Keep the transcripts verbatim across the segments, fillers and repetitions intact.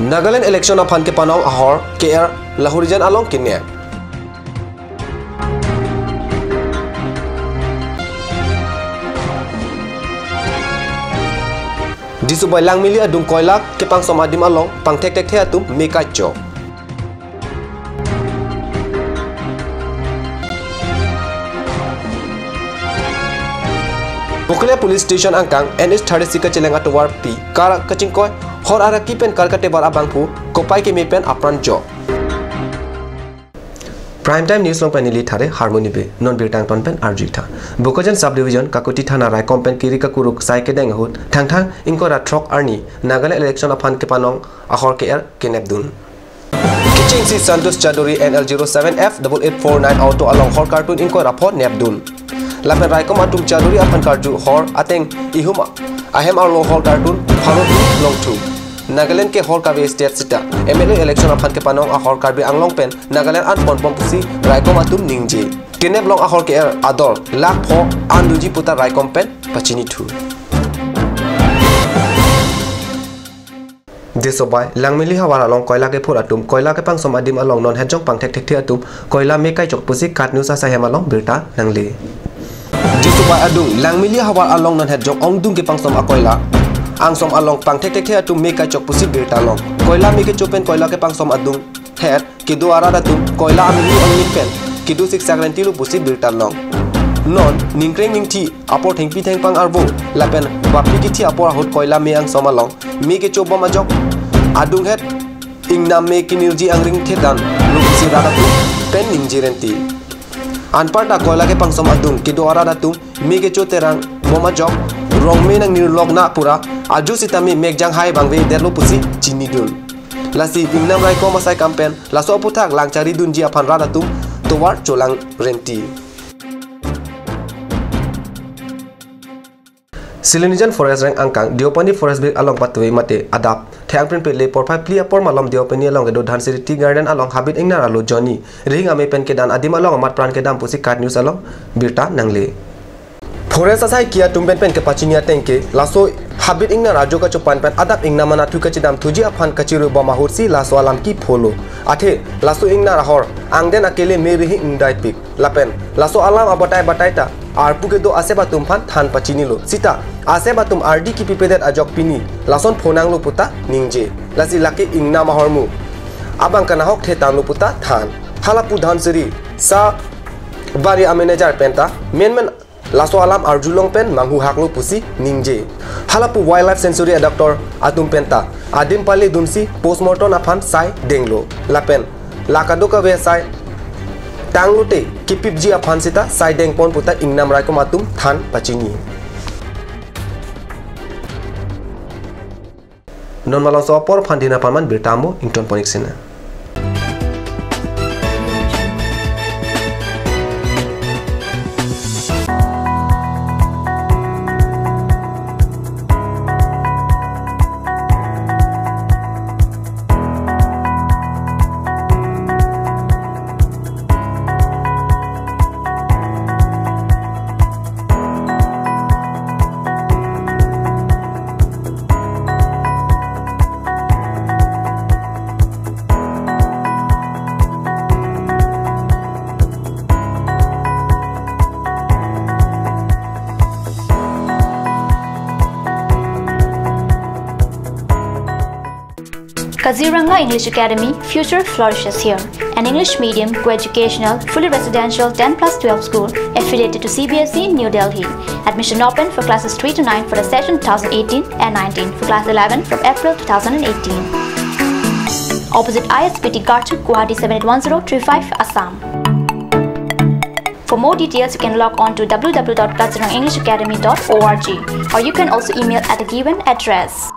Nagaland election aphan kepanong ahor ke-er Lahorijan along kenep. Disobai Langmili adung koila kepangsom adim along pangthek thekthe atum me kachok. Bokolia Police Station angkang N H thirty-six kacheleng atovarpi car kachingkoi, hor araki pen car katebar abangphu kopai keme pen apran jok. Prime Time News along pen neli Thare Harmony Bey, non birta angton pen arju-ik tha. Bokajan Subdivision, Kakuti Thana raikom pen kiri kakuruk sai kedeng ahut, Thangthang ingkoi ra throk arni, Nagaland election aphan kepanong ahor ke-er kenepdun. Kechengsi Santosh Chowdhury N L zero seven F double eight four nine auto along hor kartun ingkoi ra pho nepdun. Lapen raikom atum Chowdhury aphan karju hor ateng ihum ahem arlo hor kartun pharo dun longthu. Nagaland ke hor kave state sita M L A election aphan kepanong ahor Karbi Anglong pen Nagaland an ponpon pusi raikom atum ningje. Kenep long ahor ke-er ador lakh pho an doji puta raikom pen pachinithu. Disobai Langmili havar along koila kephur atum koila kepangsom adim along non hetjong pangthek thekthe atum koila me kachok pusi KAT News asai hem along birta nangle. Disobai adung Langmili havar along non hetjong ongdung kepangsom akoila angsom along pangthek thekthe atum me kachok pusi birta long. Koila me kecho pen koila kepangsom adung het kedo arat atum koila amili ongni pen kedo siksak rentilo pusi birta long. Non ningkreng ningthi apor thengpi thengpang arvo lapen baphi kithi apor ahut koila me angsom along me kecho bom ajok adung het ingnam me kinirji angring thedan lo pusi rat atum pen ningje renti. Anparta koila kepangsom adung kedo arat atum me kecho terang bom ajok rong me nangnirlok na pura ajo sitame mekjang hai bangve detlo pusi chinidun. Lasi ingnam raikom asai kam pen laso aputhak langchari dunji aphan rat atum tovar cholang renti. Silonijan Forest Range angkang Deopani Forest Bridge along patui mate adap thengprin pele porphai phli apor malom Deopani along kedo Dhansiri Tea Garden along habit ingnar alo Johnny rihing ame pen kedan adim along amat pran kedam pusi KAT News along birta nangle. Forest asai kia atum pen pen kepachini ateng ke laso habit ingnar ajo kachopan pen adap ingnam anatthu kachedam thuji aphan kachirui bom ahut si laso alam kepho lo. Athe laso ingnar ahor angden akele me rihing ingdaipik. Lapen laso alam abatai batai ta arpu kedo asep atum aphan than pachinilo. Sita asep atum ardi kipipedet ajok pini lason phonanglo puta ningje. Lasi lake ingnam ahormu abang kanahok thetanglo puta than. Halapu Dhansiri Sa Bari amanager penta menmen laso alam arjulong pen manghu haklo pusi ningje. Halapu Wildlife Sanctuary adoctor atum penta adim pale dunsi postmortem aphan sai denglo. Lapen la kadokave sai tanglote kipipji aphan sita sai dengpon puta ingnam raikom atum than pachini. Non malomso apor aphan dina paman birta mo ington ponik sina. Kaziranga English Academy, future flourishes here. An English medium, co-educational, fully residential ten plus twelve school affiliated to C B S E, New Delhi. Admission open for classes three to nine for the session two thousand eighteen and nineteen, for class eleven from April two thousand eighteen. Opposite I S B T Garchuk, Guwahati seven eight one zero three five, Assam. For more details, you can log on to W W W dot kaziranga english academy dot org, or you can also email at the given address.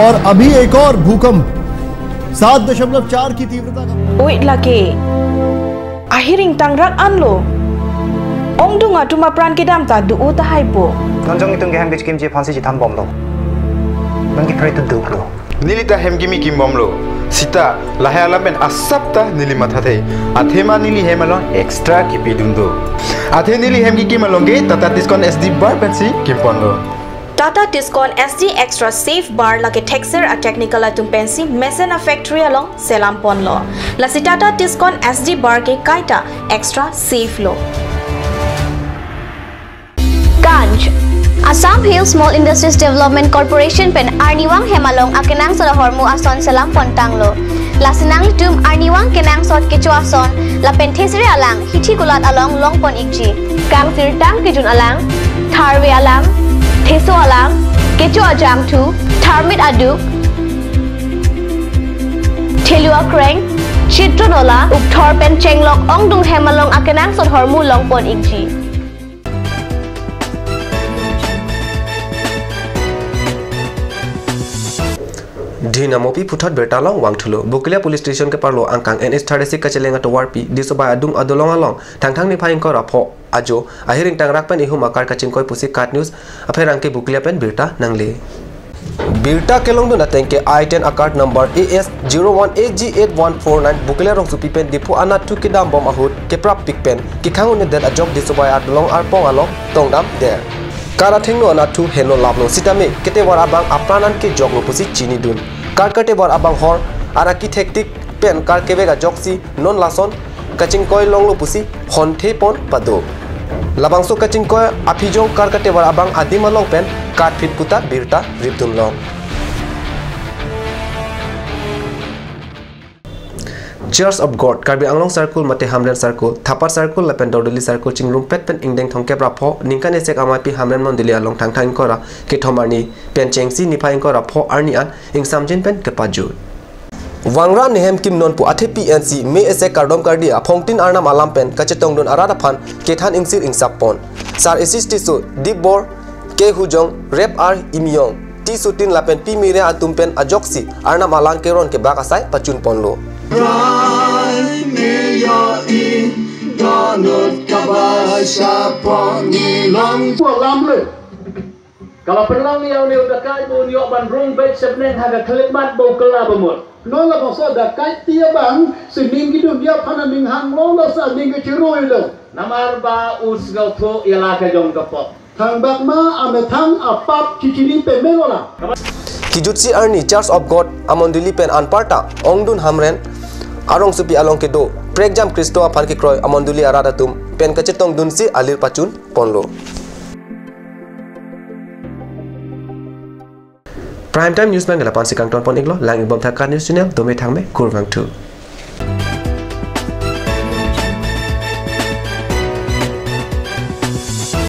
और अभी एक और भूकंप सात दशमलव चार की तीव्रता का। Oi lake, ahir ingtangrak anlo. Ongdung atum apran kedam ta do-o tahai po. Non jong itum ke hem kechikimji aphansi chethan bomlo. Non ke pray to do lo. Neli ta hem kimi kim bomlo. Sita lahai alam pen asap ta neli mathathe. Athema neli hem along extra kipidun do. Athe neli hem kikim along ke Tata Tiscon S D bar pensi kimponlo. Tata Tiscon S D Extra Safe Bar lake thekser a technical atum pensi mesen a factory along selam ponlo. Lasi Tata Tiscon S D bar ke kaita extra safe lo. Kanj. Assam Hill Small Industries Development Corporation pen arnivang hem along akenangsot ahormu ason selam pontanglo. Lasi nanglitum arnivang kenangsot kecho ason lapen thesere alang hithi kulat along longpon ikji. Kangsirtang kejun alang, tharve alang, theso alang, kecho ajangthu, tharmit aduk, thelu akreng, chitron ola, ukthor pen chenglok ongdung hem along akenangsot ahormu longpon ikji. Dhin Amopi puthot birta along vangthulo. Bokolia Police Station keparlo angkang N H thirty-six kacheleng atovarpi Disobai adung adolong along Thangthang niphai ingkoi ra pho ajo ahir ingtangrak pen ihum akar kachingkoi pusi KAT News apherangke Bokolia pen birta nangle. Birta kelongdun ateng ke I ten akar number A S zero one A G eight one four nine Bokolia rongsopi pen Diphu anatthu kedam bom ahut keprap pik pen kekhang un-edet ajok Disobai adolong arpong along tongdamdet. Kar athengno anatthu henlo laplo sitame ketevar abang apran an kejoklo pusi chinidun. Kar ketevar abang hor araki thektik pen kar kevek ajoksi non lason kachingkoi longlo pusi honthe pon pado. Labangso kachingkoi aphijong kar ketevar abang adim along pen katphit puta birta ripdun long. Church of God, Karbi Anglong Circle mate Hamren Circle, Thapar Circle lapen Dordoli Circle chingrumpet pen ingdeng thomkep ra pho ningkan esek amaipi Hamren Mondoli along Thangthang ingkoi ra kethom arni pen chengsi niphai ingkoi ra pho arni an ingsamjin pen kepajut. Vangra nehem kim nonpu athe P N C me ese kardom kardi aphongtin arnam alam pen kachetongdun arat aphan kethan ingsir ingsap pon. Sar Isis Tisso, Dipbor, K Hujong, Rep R Imiyong, T Sutin lapen P Mire atum pen ajoksi arnam alang keron kebak asai pachun ponlo. Prime Mayor in Donut Kabasa Pongilong. Pulang le. Kalau penang ni yang ni udah kai pun yok ban rung baik sebeneng haga kelip mat bau kela bemut. Non labangso adakait ti abang, sining kidun dia aphan aning hanglong lo sa ning kechiroi lo. Namar ba us gau tho ila kejong kepok. Thangbak ma amethang apap chichiri pemelo la. Kijutsi arni Church of God amondoli pen anparta ongdun Hamren arongsopi along kedo prekjam Khristo aphan kekroi amondoli arat atum pen kachetongdunsi alir pachun ponlo. Prime Time News pen ke lapu-ansi kangton pon iklo, lang-ik bom tha KAT News Channel, dome thangme, kurvangthu.